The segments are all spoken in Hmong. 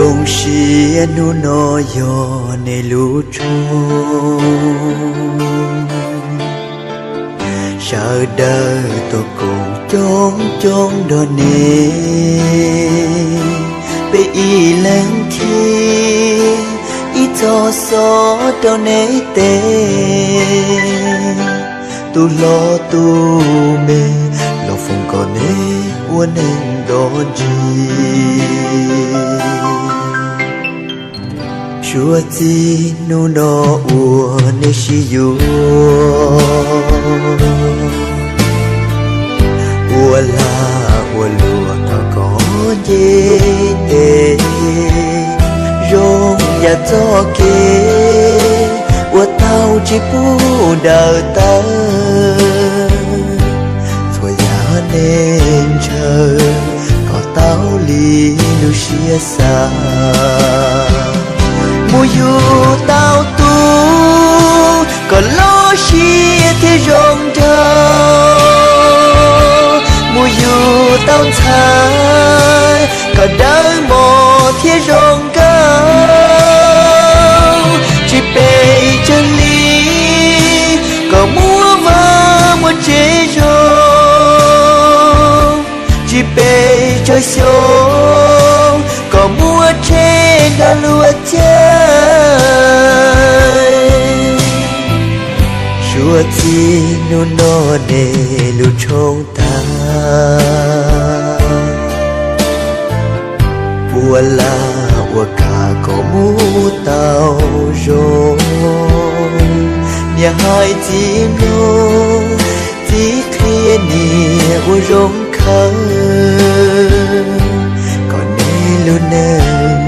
Zoo siab hnub no yog nej lub tshooj, sawv daws tuaj koom coob coob nrog nej, peb ib leeg khib ib txoj xov rau nej tes. Tus hlob tus me, los foom kom nej ua neej nto ntsis. Suav txij hnub no uas nej sib yuav, ua lag ua luam thov kom nce tes, zoo yam txoj kev uas tau tsis pub daws tawv. Txhua yam nej ntshaw kom tau li lub siab xav. Mus yug tau tus kom loj siab thiab zoo nraug, mus yug tau ntxhais kom dawb mos thiab zoo nkauj. Tsis pes tsawg hli kom muaj vaj muaj tsev zoo, tsis pes tsawg xyoo kom muaj tsheb nrog luag caij. Suav txij hnub no nej lub tshooj tag, ua lag ua kam kom mus tau zoo. Niam hais txiv mloog, txiv qhia niam ua zoo khawv, kom nej lub neej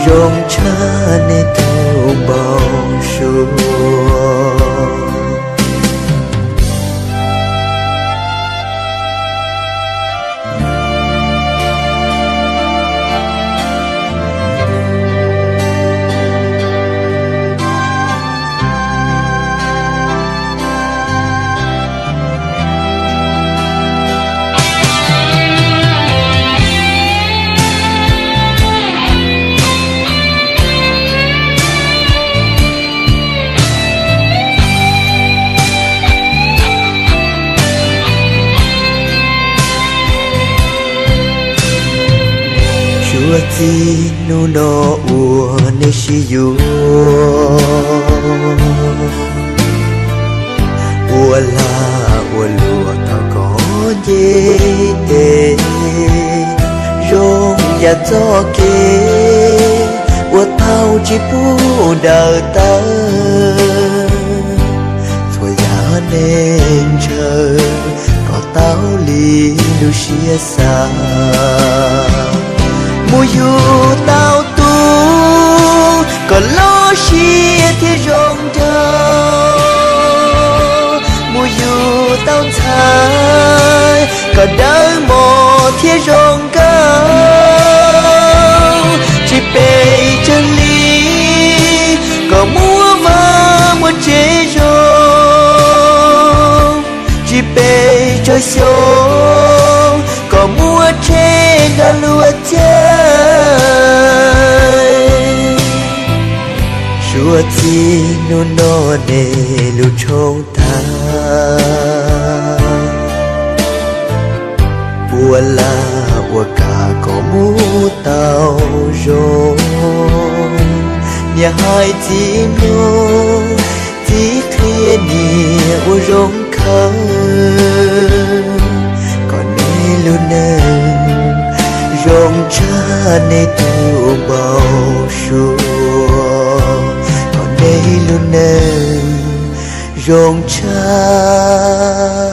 zoo tshaj nej tus npau suav. Suav txij hnub no uas nej sib yuav, ua lag ua luam thov kom nce tes, zoo yam txoj kev uas tau tsis pub daws tawv. Txhua yam nej ntshaw kom tau li lub siab xav. Mus yug tau tus kom loj siab thiab zoo nraug, mus yug tau ntxhais kom dawb mos thiab zoo nkauj. Tsis pes tsawg hli kom muaj vaj muaj tsev zoo, tsis pes tsawg xyoo kom muaj tsheb nrog luag caij. Suav txij hnub no nej lub tshooj tag, ua lag ua kam kom mus tau zoo. Niam hais txiv mloog, txiv qhia niam ua zoo khawv, kom nej lub neej zoo tshaj nej tus npau suav, kom nej lub neej zoo tshaj